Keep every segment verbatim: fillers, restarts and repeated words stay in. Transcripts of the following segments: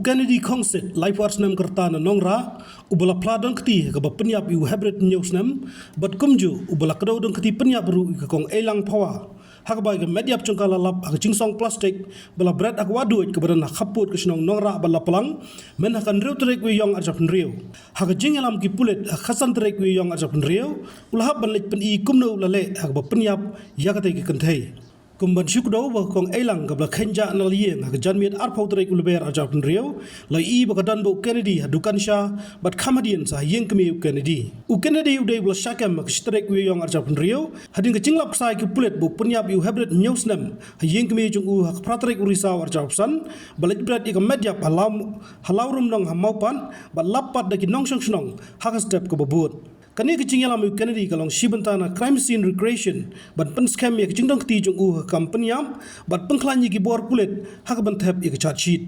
Kennedy Khongsit, laiphew ar snem ka rta na Nongrah, uba la phla donkti ha kaba pynïap ïa u Hebret hynñiew snem, bad kumjuh uba la kdew donkti pynïap ruh ïa ka Kong Eilang Phawa. Ha kaba ïa ka met ïap jong ka la lap ha ka jingsong plastik ba la bret ha ka wahduid kaba don ha khappud ka shnong Nongrah bad Laplang, myn ha ka hynriew tarik u Ïaïong arhajar arphew hynriew. Ha ka jingïalam ki pulit ha ka khatsan tarik u Ïaïong arhajar arphew hynriew, u la hap ban leit pyni kumno u la leh ha kaba pynïap ïa katei ka kynthei. Kum ban shu kdew ba ka Kong Eilang kaba la kheiñ jah na la ïing ha ka janmiet arphew tarik u Lber arhajar arphew hynriew, la ïohi ba ka don bad u Kennedy ha dukan sha, bad kham hadien sa ha ïing kmie u Kennedy. U Kennedy u dei uba la shah kem ha ka shi tarik u Ïaïong arhajar arphew hynriew, hadien ka jinglap ksai ki pulit ba u pynïap ïa u Hebret hynñiew snem ha ïing kmie jong u ha ka phra tarik u Risaw arhajar arphew san, ba leit bret ïa ka met ïap ha Law, ha Lawrumnong ha Mawpat, bad lap pat da ki nongshong shnong ha ka step kaba bud. Kane ka jingïalam u Kennedy ka long shi bynta na crime scene recreation, ban pynskhem ïa ka jingdonkti jong u ha ka kam pynïap, bad pynkhlaiñ ïa ki bor pulit ha kaban thep ïa ka charge sheet.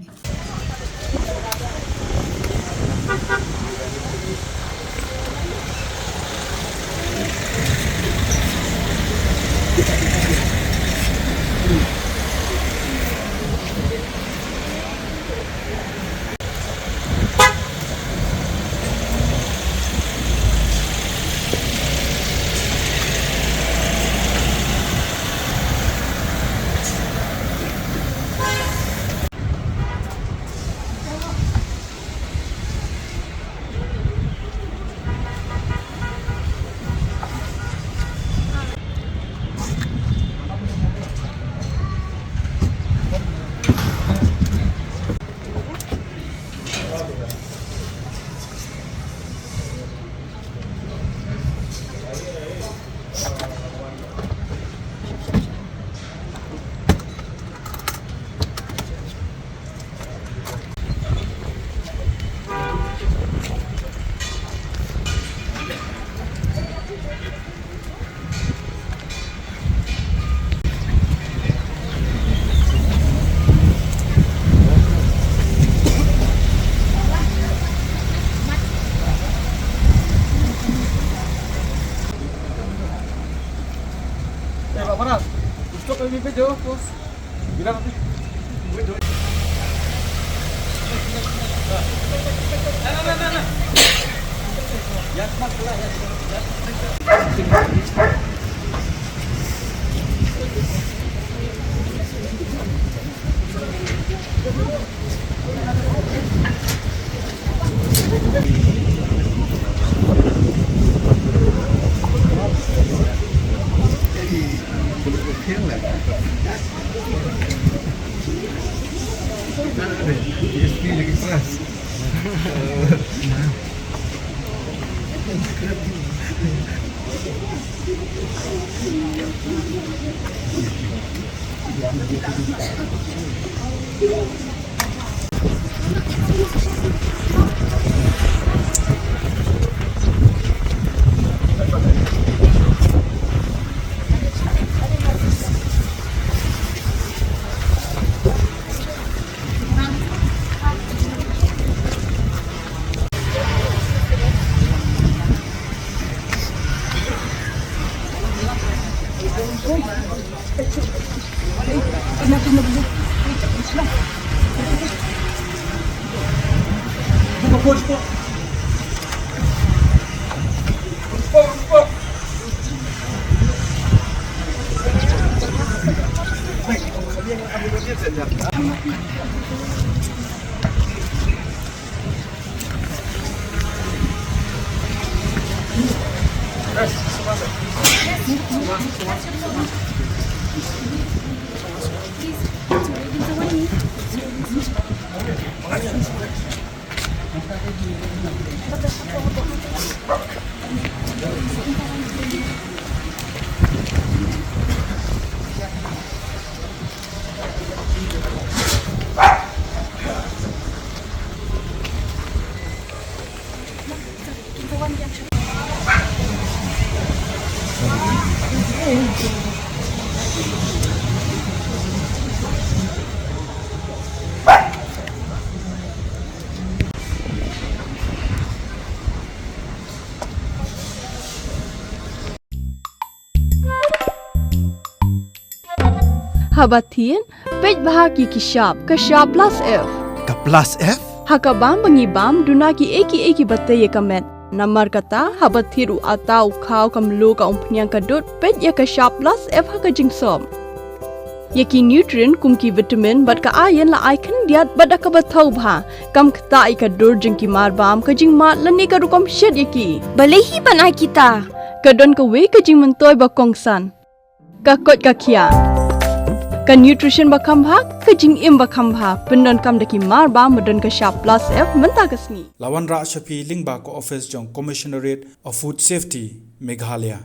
Eh, Pak Farhan, stop ini video, bos. Bilang nanti. Haba thied, peit bha ïa ki shap, ka shap Lux F. Ka Plus F? Ha ka bam ba ngi bam, duna ki ei ki ei ki ba tei ïa ka met. Namar kata, haba thied u atta u khaw ka mluh ka umphniang ka dud, peit ïa ka shap Plus F ha ka jingsop. Ïa ki nutrient kum ki vitamin bad ka iron la ai khyndiat bad da kaba thaw bha. Kam ktah ïa ka dur jong ki mar bam, ka jingmad lane ka rukom shet ïa ki. Balei hi ban ai kita? Ka don kawei ka jingmyntoi ba kongsan. Ka koit ka khiah. Ka nutrition ba kham bha, ka jingim ba kham bha. Pyndonkam da ki mar bam ba don ka shap Plus F mynta ka sngi. La wanrah sha phi lyngba ka office jong Commissionerate of Food Safety, Meghalaya.